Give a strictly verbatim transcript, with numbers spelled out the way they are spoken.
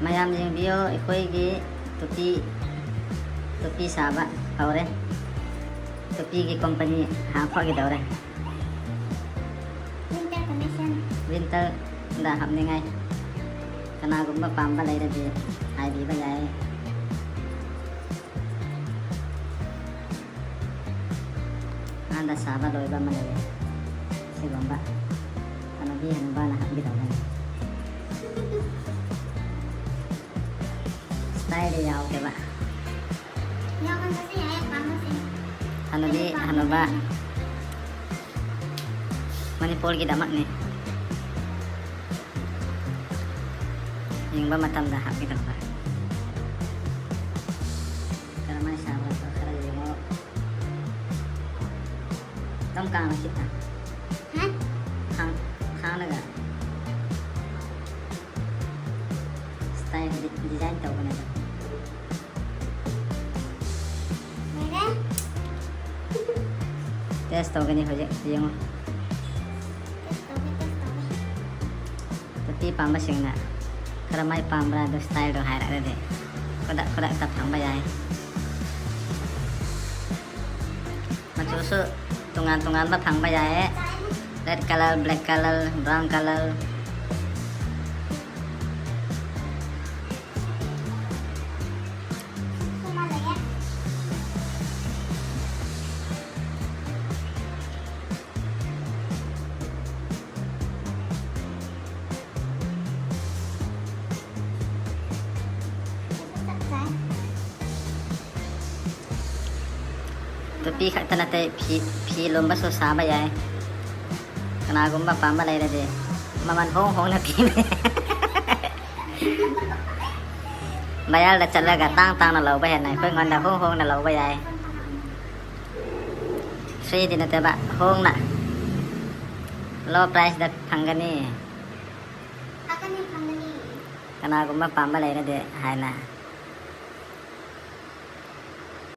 ꯃꯌꯥꯝ ꯌꯦꯡꯕꯤꯌꯣ, ꯑꯩꯈꯣꯏꯒꯤ ꯇꯨꯄꯤ, ꯇꯨꯄꯤ ꯁꯥꯕ ꯍꯧꯔꯦ꯫ ꯇꯨꯄꯤꯒꯤ company ꯍꯥꯡꯊꯣꯛꯈꯤꯗꯧꯔꯦ꯫ Winter collection. Winterꯗ ꯍꯥꯞꯅꯤꯡꯉꯥꯏ꯫ ꯀꯅꯥꯒꯨꯝꯕ ꯄꯥꯝꯕ ꯂꯩꯔꯗꯤ ꯍꯥꯏꯕꯤꯕ ꯌꯥꯏ꯫ ꯑꯥꯗ ꯁꯥꯕ ꯂꯣꯏꯕ ꯑꯃ ꯂꯩꯌꯦ꯫ ꯁꯤꯒꯨꯝꯕ ꯍꯅꯨꯕꯤ ꯍꯅꯨꯕꯥꯅ ꯍꯥꯞꯀꯗꯧꯕꯅꯤ꯫ Style ꯗꯤ ꯌꯥꯎꯗꯦꯕ꯫ ꯌꯥꯎꯍꯟꯕꯁꯨ ꯌꯥꯏ, ꯑꯄꯥꯝꯕꯁꯤꯡ꯫ ꯍꯅꯨꯕꯤ, ꯑꯩꯅ ꯄꯥꯝꯕ ꯍꯅꯨꯕ꯫ ꯂꯩꯅ꯫ ꯃꯅꯤꯄꯨꯔꯒꯤꯗꯃꯛꯅꯤ꯫ ꯌꯦꯡꯕ ꯃꯇꯝꯗ ꯍꯥꯞꯀꯗꯧꯕ꯫ ꯀꯔꯝꯍꯥꯏꯅ ꯁꯥꯕ꯭ꯔꯥ ꯈꯔ ꯌꯦꯡꯉꯣ꯫ ꯑꯗꯨꯝ ꯀꯥꯡꯅ ꯈꯤꯇꯪ꯫ ꯍꯥ? ꯈꯥꯡ-, ꯈꯥꯡꯂꯒ style ꯗꯤ-, design ꯇꯧꯕꯅꯦ ꯑꯗꯣ꯫ ꯂꯣꯏꯔꯦ? Test ꯇꯧꯒꯅꯤ ꯍꯧꯖꯤꯛ, ꯌꯦꯡꯉꯣ꯫ Test ꯇꯧꯒꯦ, test ꯇꯧꯒꯦ꯫ ꯇꯨꯄꯤ ꯄꯥꯝꯕꯁꯤꯡꯅ ꯀꯔꯝꯍꯥꯏ ꯄꯥꯝꯕ꯭ꯔꯥ ꯑꯗꯨ styleꯗꯣ ꯍꯥꯏꯔꯛꯑꯗꯤ ꯈꯨꯗꯛ ꯈꯨꯗꯛꯇ ꯐꯪꯕ ꯌꯥꯏ꯫ ꯃꯆꯨꯁꯨ ꯇꯣꯉꯥꯟ ꯇꯣꯉꯥꯟꯕ ꯐꯪꯕ ꯌꯥꯏ꯫ Red colour, black colour, brown colour꯫ ꯇꯨꯄꯤ ꯈꯛꯇ ꯅꯠꯇꯦ, ꯐꯤ, ꯐꯤ ꯂꯨꯝꯕꯁꯨ ꯁꯥꯕ ꯌꯥꯏ꯫ ꯀꯅꯥꯒꯨꯝꯕ ꯄꯥꯝꯕ ꯂꯩꯔꯗꯤ ꯃꯃꯜ ꯍꯣꯡ ꯍꯣꯡꯅ ꯄꯤꯕ꯫ ꯕꯖꯥꯔꯗ ꯆꯠꯂꯒ ꯇꯥꯡ ꯇꯥꯡꯅ ꯂꯧꯕ ꯍꯦꯟꯅ ꯑꯩꯈꯣꯏꯉꯣꯟꯗ ꯍꯣꯡ ꯍꯣꯡꯅ ꯂꯧꯕ ꯌꯥꯏ꯫ Freeꯗꯤ ꯅꯠꯇꯦꯕ, ꯍꯣꯡꯅ, low priceꯗ ꯐꯪꯒꯅꯤ꯫ ꯐꯪꯒꯅꯤ, ꯐꯪꯒꯅꯤ꯫ ꯀꯅꯥꯒꯨꯝꯕ ꯄꯥꯝꯕ ꯂꯩꯔꯗꯤ ꯍꯥꯏꯅ꯫